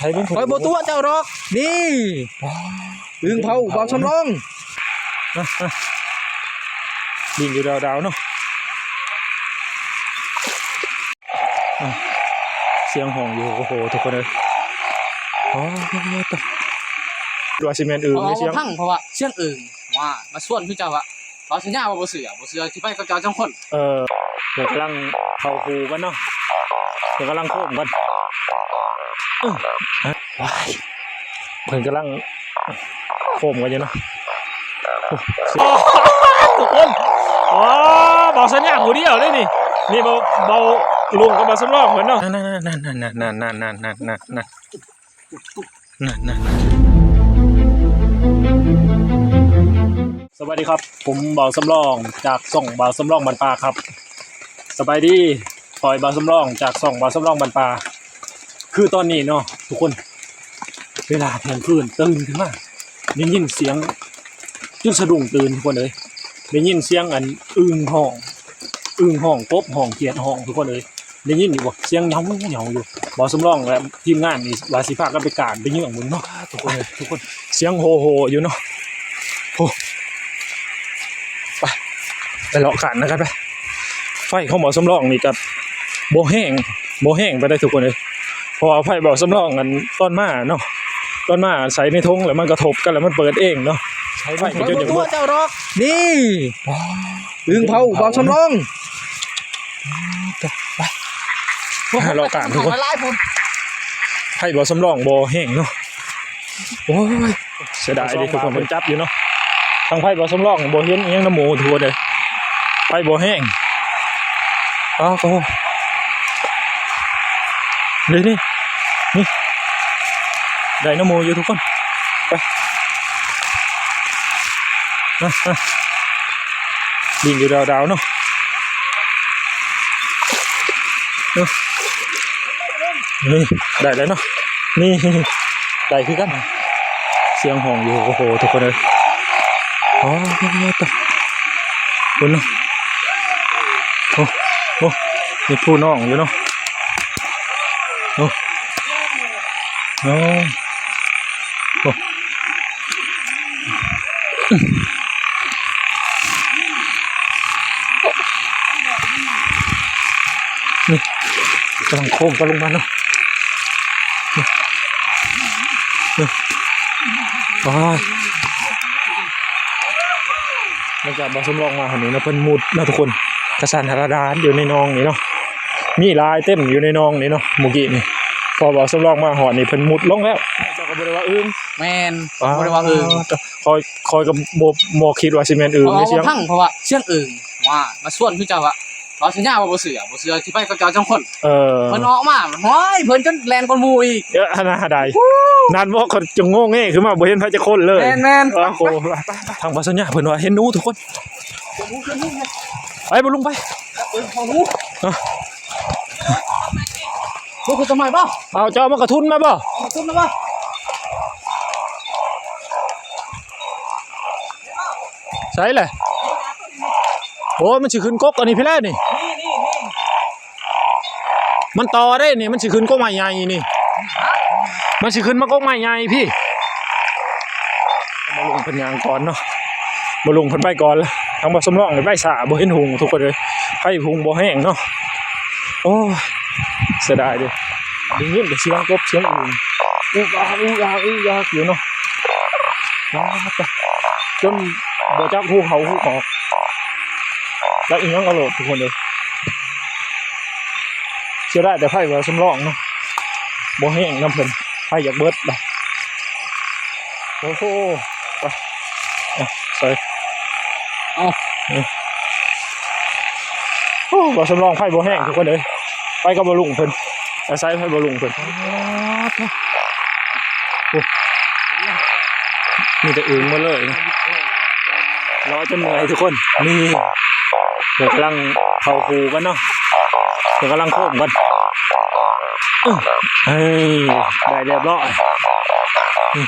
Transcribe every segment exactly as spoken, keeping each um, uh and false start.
ไผเบิ่ง ข่อยบ่ตั๋วเจ้าดอก นี่ อึ่งเผาบ่าวสำรอง อ่ะ อ่ะ บินอยู่ดาวๆ เนาะ อ่ะ เสียงฮ้องอยู่ โอ้โห ทุกคนเอ้ย อ๋อ ตะ ว่าสิแม่นอึ่ง เพราะว่า เสียง บ่พัง เพราะว่าเสียงอึ่ง ว่ามาชวนคือเจ้าอะ บ่าวสัญญาว่าบ่เชื่อ บ่เชื่อสิไปกับเจ้าสองคน เออ เพิ่นกำลังเข้าฮูกันเนาะ เพิ่นกำลังโคมกัน เออ ว้าย เพิ่นกำลังโคมกันอยู่เนาะ ทุกคน ว้า บ่าวสัญญาผู้เดียวเด้นี่ นี่บ่าว บ่าวลุงกับบ่าวสำรองเพิ่นเนาะ นั่นๆๆๆๆๆๆๆๆ นั่นๆ สวัสดีครับ ผมบ่าวสำรองจากช่องบ่าวสำรองบ้านป่าครับ สบายดี ข่อยบ่าวสำรองจากช่องบ่าวสำรองบ้านป่า คือตอนนี้เนาะทุกคน เวลาเที่ยงคืนตื่นขึ้นมา ได้ยินเสียงจนสะดุ้งตื่นทุกคนเอ้ย ได้ยินเสียงอันอึ่งฮ้อง อึ่งฮ้อง กบฮ้อง เขียดฮ้องทุกคนเอ้ย ได้ยินอยู่บ่ เสียงเหงาเหงาอยู่ บ่าวสำรองและทีมงานนี่ว่าสิพากันไปกางไปเยื้องเบิ่งเนาะ ทุกคนเอ้ย ทุกคน เสียงโหโหอยู่เนาะ โอ้ ไป ไปเลาะกางนำกันไป ไฟของบ่าวสำรองนี่ก็บ่แฮง บ่แฮงปานใดทุกคนเอ้ย เพราะว่าไฟบ่าวสำรองอันตอนมาเนาะ ตอนมาใส่ในถุงแล้วมันกระทบกันแล้วมันเปิดเองเนาะ ใช้ไฟจนอยากเบิด บ่าวสำรอง นี่ อึ่งเผาบ่าวสำรอง ไป หาเลาะกางทุกคน หลายคน ไฟบ่าวสำรองบ่แฮงเนาะ โอ้ย เสียดายเด้ทุกคน เพิ่นจับอยู่เนาะ ทางไฟบ่าวสำรองบ่เห็นอิหยังนำหมู่ทุกคนเอ้ย ไฟบ่แฮง อ้าว โอ้ นี่ นี่ นี่ ได้นำหมู่อยู่ทุกคน ไป อ่ะ อ่ะ บินอยู่ดาวๆ เนาะ เนาะ นี่ ได้แล้วเนาะ นี่ ได้คือกัน เสียงฮ้องอยู่ โอ้โห ทุกคนเอ้ย อ๋อ ตะ คุณเนาะ โอ้ โอ้ มีผู้น้องอยู่เนาะ โอ้ โอ้ โอ้ นี่ กำลังโค้งกันลงมาเนาะ นี่ นี่ โอ้ย หลังจากบ่าวสำรองมาหั่นนี่เนาะ เพิ่นมุดเนาะทุกคน กระสันหาดานอยู่ในหนองนี่เนาะ มีหลายเต็มอยู่ในหนองนี่เนาะ เมื่อกี้นี่ พอบ่าวสำรองมาฮอดนี่เพิ่นมุดลงแล้ว เจ้าก็บ่ได้ว่าอึ่ง แม่น อ้าว บ่ได้ว่าอึ่ง คอย คอยก็บ่ บ่คิดว่าสิแม่นอึ่ง เพราะว่า เสียง บ่พัง เพราะว่าเสียงอึ่ง ว่ามาชวนคือเจ้าอะ บ่าวสัญญาว่าบ่เชื่อ บ่เชื่อสิไปกับเจ้าสองคน เออ เพิ่นออกมา โอ้ย เพิ่นจนแล่นกว่าหมู่อีก เออ อันนั้นได้ นั่นบ่ เขาจะโง่เง่ขึ้นมา บ่เห็นไผจักคนเลย แม่นๆ โอ้โห ไป ไป ไป ทางบ่าวสัญญาเพิ่นว่าเห็นหนูทุกคน ไปบ่าวลุงไป เออ ของหนู เออ หนูคือต้นไม้บ่ เอาเจ้าเอามากระทุนมาบ่ เอากระทุนมาบ่ ใส่เลย โอ้ย มันสิขึ้นกกอันนี้พี่แล้วนี่ นี่ นี่ นี่ มันต่อได้นี่ มันสิขึ้นกกไม้ใหญ่นี่ มันสิขึ้นมากกไม้ใหญ่พี่ บ่าวลุงเพิ่นย่างก่อนเนาะ บ่าวลุงเพิ่นไปก่อนแล้ว ทางบ่าวสำรองนี่ไปช้า บ่เห็นหุงทุกคนเอ้ย ไฟหุงบ่แฮงเนาะ โอ้ย เสียดายเด้ ได้ยินแต่เสียงกบเสียงอึ่ง อึกอักอึกอักอึกอักอยู่เนาะ ว้าว จนบ่จักฮู้เข้าฮู้ออก จักอีหยังกะโลดทุกคนเอ้ย เสียดายแต่ไฟบ่าวสำรองเนาะ บ่แฮงนำเพิ่น ไฟอยากเบิดล่ะ โอ้โห ไป อ่ะ ใส่ เอา นี่ โอ้ บ่าวสำรองไฟบ่แฮงทุกคนเอ้ย ไปกับบ่าวลุงเพิ่น อาศัยไฟบ่าวลุงเพิ่น โอ้ มีแต่อึ่งหมดเลย รอจนเมื่อยทุกคน นี่ เพิ่นกำลังเข้าฮูกันเนาะ เพิ่นกำลังโคมกัน เอ้ย ได้เรียบร้อย อืม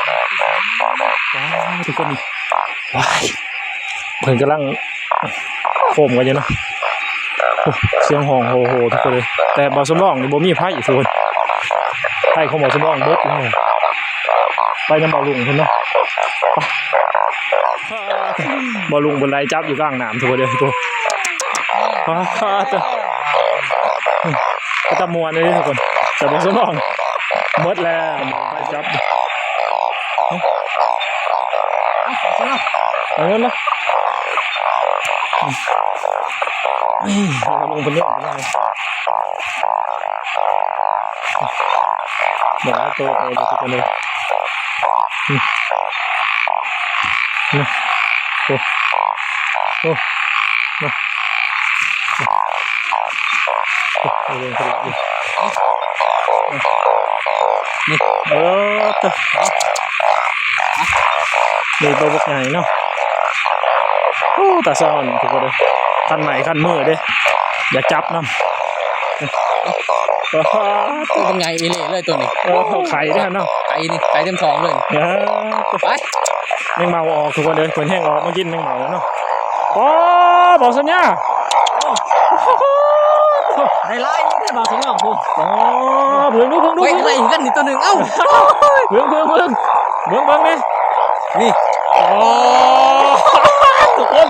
ว้าว ทุกคน ว้าย เพิ่นกำลังโคมกันอยู่เนาะ โอ้ เสียงฮ้องโฮโฮทุกคนเลย แต่บ่าวสำรองนี่บ่มีไผทุกคน ไผของบ่าวสำรองเบิดแล้ว ไปนำบ่าวลุงเพิ่นเนาะ ไป บ่าวลุงเพิ่นไล่จับอยู่กลางน้ำทุกคนเลย ทุกคน ว้าว เป็นตาม่วนเลยทุกคน แต่บ่าวสำรองเบิดแล้ว ไปจับ เอาเงินมา นี่ เอาลงไปเล่นกันเลย เดี๋ยวเอาตัวไปเลยทุกคนเลย อืม นะ โอ้ โอ้ นะ โอ้ เอาลงไปเลย นี่ เออ ตัว นี่ตัวบักใหญ่เนาะ โอ้ ตาซ่อนทุกคนเลย คันไม้คันมือเด้ อย่าจับนำ ตัวบักใหญ่อีหลีเลยตัวนี้ เออ ไข่เด้อเนาะ ไข่นี่ ไข่เต็มท้องเลย เออ ไป แมงเม่าออกทุกคนเลย เพิ่นแฮงออกมากินแมงเม่าเนาะ โอ้ บ่าวสัญญา ได้หลายอยู่เด้อบ่าวสำรองพุ้น อ๋อ เบิ่งดู เบิ่งดู เฮ้ย เบิ่งดู อะไรกันนี่ตัวหนึ่ง เอ้า เบิ่ง เบิ่ง เบิ่ง เบิ่ง เบิ่งนี่ นี่ อ๋อ ทุกคน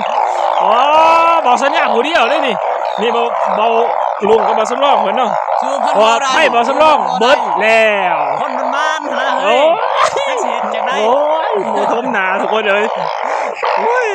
อ๋อ บ่าวสัญญาผู้เดียวเลยนี่ นี่บ่าว บ่าวลุงกับบ่าวสำรองเพิ่นเนาะ คือเพิ่น ปลอดภัย บ่าวสำรอง เบิดแล้ว คนมันมานนะ โอ้ เฮ้ย ย จักสิเฮ็ดจังได๋ โอ้ย บ่ทมหนาทุกคนเอ้ย โอ้ย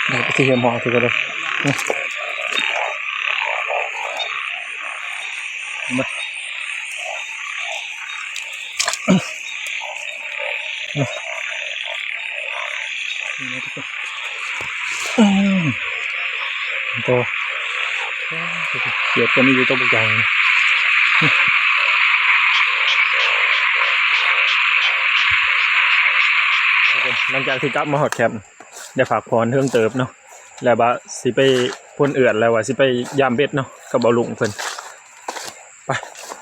เดี๋ยวไปที่เฮียหมอถือกันเลย มา นี่นะทุกคน อืม ตัว เขียดก็มีอยู่ตัวใหญ่นะ ทุกคน หลังจากที่กลับมาฮอดแคมป์ ได้พักผ่อนเทิงเติบเนาะ แล้วว่าสิไปพ่นเอือด แล้วว่าสิไปยามเบ็ดเนาะ กับบ่าวลุงเพิ่น ไป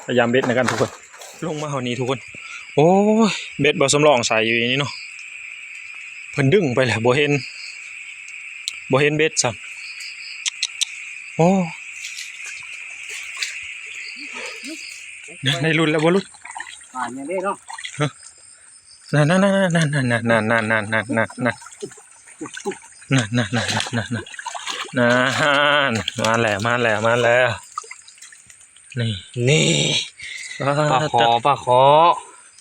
ไปยามเบ็ดนำกันทุกคน ลงมาเฮานี้ทุกคน โอ้ย เบ็ดบ่าวสำรองใส่อยู่นี่เนาะ เพิ่นดึงไปแล้ว บ่เห็น บ่เห็นเบ็ดซ้ำ โอ้ ได้ลุ้นแล้วบ่ลุ้น อ่า อย่างนี้เนาะ ฮะ นั่น นั่น นั่น นั่น นั่น นั่น นั่น นั่น นั่น นั่น นั่น นั่น นั่น มาแล้ว มาแล้ว มาแล้ว นี่ นี่ อ่า ปลาขอ ปลาขอ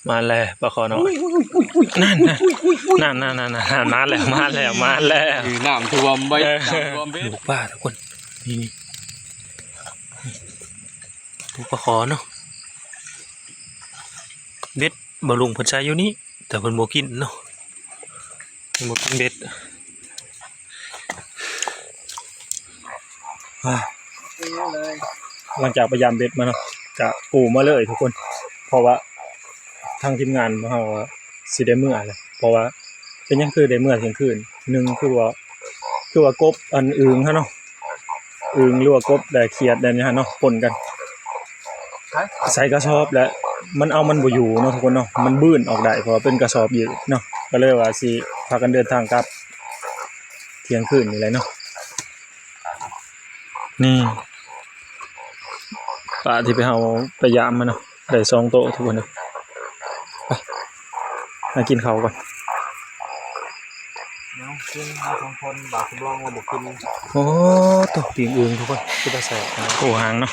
มาแล้ว ปลาขอน้อย อุ้ย อุ้ย อุ้ย อุ้ย นั่น นั่น อุ้ย อุ้ย อุ้ย นั่น นั่น นั่น นั่น มาแล้ว มาแล้ว มาแล้ว คือน้ำท่วมไว้ เออ น้ำท่วมเบ็ด ลูกปลาทุกคน นี่ นี่ ลูกปลาขอเนาะ เบ็ดบ่าวลุงเพิ่นใส่อยู่นี่ แต่เพิ่นบ่กินเนาะ เพิ่นบ่กินเบ็ด อ่า หลังจากไปยามเบ็ดมาเนาะ กะปูมาเลยทุกคน เพราะว่าทางทีมงานเฮาว่าสิได้เมือแล้ว เพราะว่าเป็นหยังคือได้เมือเที่ยงคืน หนึ่งคือว่า คือว่ากบอันอึ่งหั้นเนาะ อึ่งหรือว่ากบแดกเขียดแดนนี่ฮะเนาะ ปนกัน ใส่กระสอบแล้ว มันเอามันบ่อยู่เนาะทุกคนเนาะ มันบื้นออกได้ เพราะว่าเป็นกระสอบยืดเนาะ ก็เลยว่าสิพากันเดินทางกลับ เที่ยงคืนนี่แหละเนาะ นี่ ปลาที่ไปเฮาไปยามมาเนาะ ได้สองโตทุกคนเนาะ ไป มากินข้าวก่อน เนาะ กินมาสองคน บ่าวสำรองว่าบ่กิน โอ้ ตัวปิ้งอึ่งทุกคน คือตาแสบนะ โอ้ ห่างเนาะ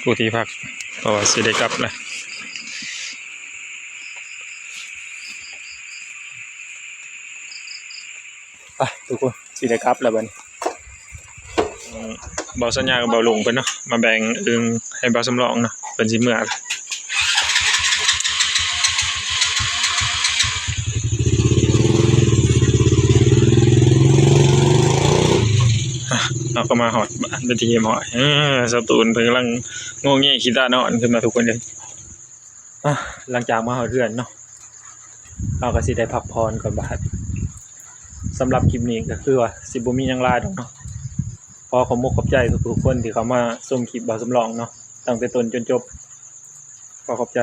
ผู้ที่พัก เพราะว่าสิได้กลับแล้ว ไปทุกคน สิได้กลับแล้วบัดนี้ อืม บ่าวสัญญากับบ่าวลุงเพิ่นเนาะ มาแบ่งอึ่งให้บ่าวสำรองเนาะ เพิ่นสิเมือละ อ่ะ ไป เราก็มาฮอดบ้านเป็นที่เรียบร้อย เออ สาวตูนเพิ่นกำลังงอแงขี้ตานอนขึ้นมาทุกคนเลย อ่ะ หลังจากมาฮอดเฮือนเนาะ เราก็สิได้พักผ่อนก่อนบาด สำหรับคลิปนี้ก็คือว่าสิบ่มีหยังหลายดอกเนาะ ขอขอบมกขอบใจทุกๆคนที่เข้ามาชมคลิปบ่าวสำรองเนาะ ตั้งแต่ต้นจนจบ ขอขอบใจ